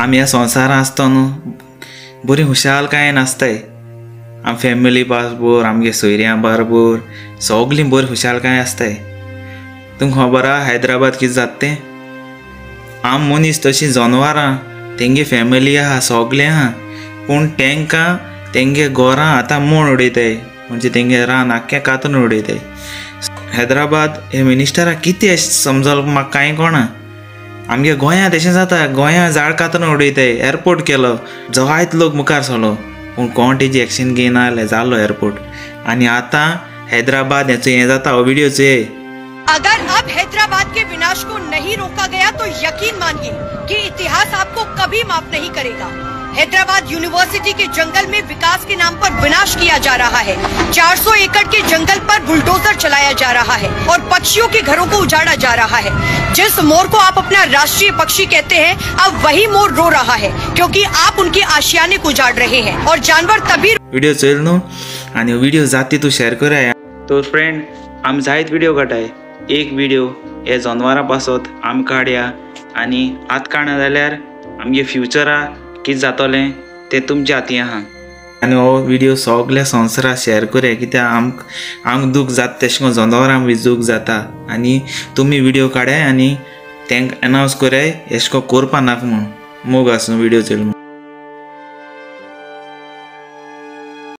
आमी ह्या संवसारांत आसता न्हू बरी खुशालकायेन आसताय. आम फॅमिली बारबर, आमगे सोयऱ्यां बारबर सगळीं बरी खुशालकाय आसताय. तुमकां खबर आहा हैदराबाद कितें जाता तें? आम मनीस तशीं जनवरां तेंगे फॅमिली आहा सगळें आहा, पूण तेंकां तेंगे घरां आतां मोड उडयताय, म्हणजे तेंगे रान आख्खें कातून उडयताय. हैदराबाद हे मिनिस्टराक कितें समजल म्हाका कांय कळना. आमगे गोंयांत अशें जाता, गोंयांत झाड कातून उडयताय, एअरपोर्ट केलो, जायत लोक मुखार सरलो, पूण कोण तेजी एक्शन घेयना जाल्यार जालो एअरपोर्ट. आनी आतां हैदराबाद हेचो हें जाता हो व्हिडियो चोय. अगर अब हैदराबाद के विनाश को नहीं रोका गया तो यकीन मानिए कि इतिहास आपको कभी माफ नहीं करेगा। हैदराबाद यूनिवर्सिटी के जंगल में विकास के नाम पर विनाश किया जा रहा है। 400 एकड़ के जंगल पर बुलडोजर चलाया जा रहा है और पक्षियों के घरों को उजाड़ा जा रहा है। जिस मोर को आप अपना राष्ट्रीय पक्षी कहते हैं, अब वही मोर रो रहा है क्योंकि आप उनके आशियाने को उजाड़ रहे हैं। और जानवर तभी व्हिडिओ चोयल न्हू आनी व्हिडिओ जाती तूं शेअर कराय. तर फ्रेंड आमी जायत व्हिडिओ काडटाय, एक व्हिडिओ हे जनवरां पासत आमी काडया आनी आतां काडना जाल्यार आमगे फ्युचरा कितें जातलें तें तुमच्या हातीं आहा. आनी हो व्हिडिओ सगल्या संवसाराक शेअर करया, कित्याक आमकां दूख जाता तेशें करून जनवरांक बी दूख जाता. आनी तुमी व्हिडिओ काडाय आनी तेंकां अनावन्स कराय एशें करून करपा नाका म्हूण. मोग आसूं व्हिडिओ चोयल म्हूण.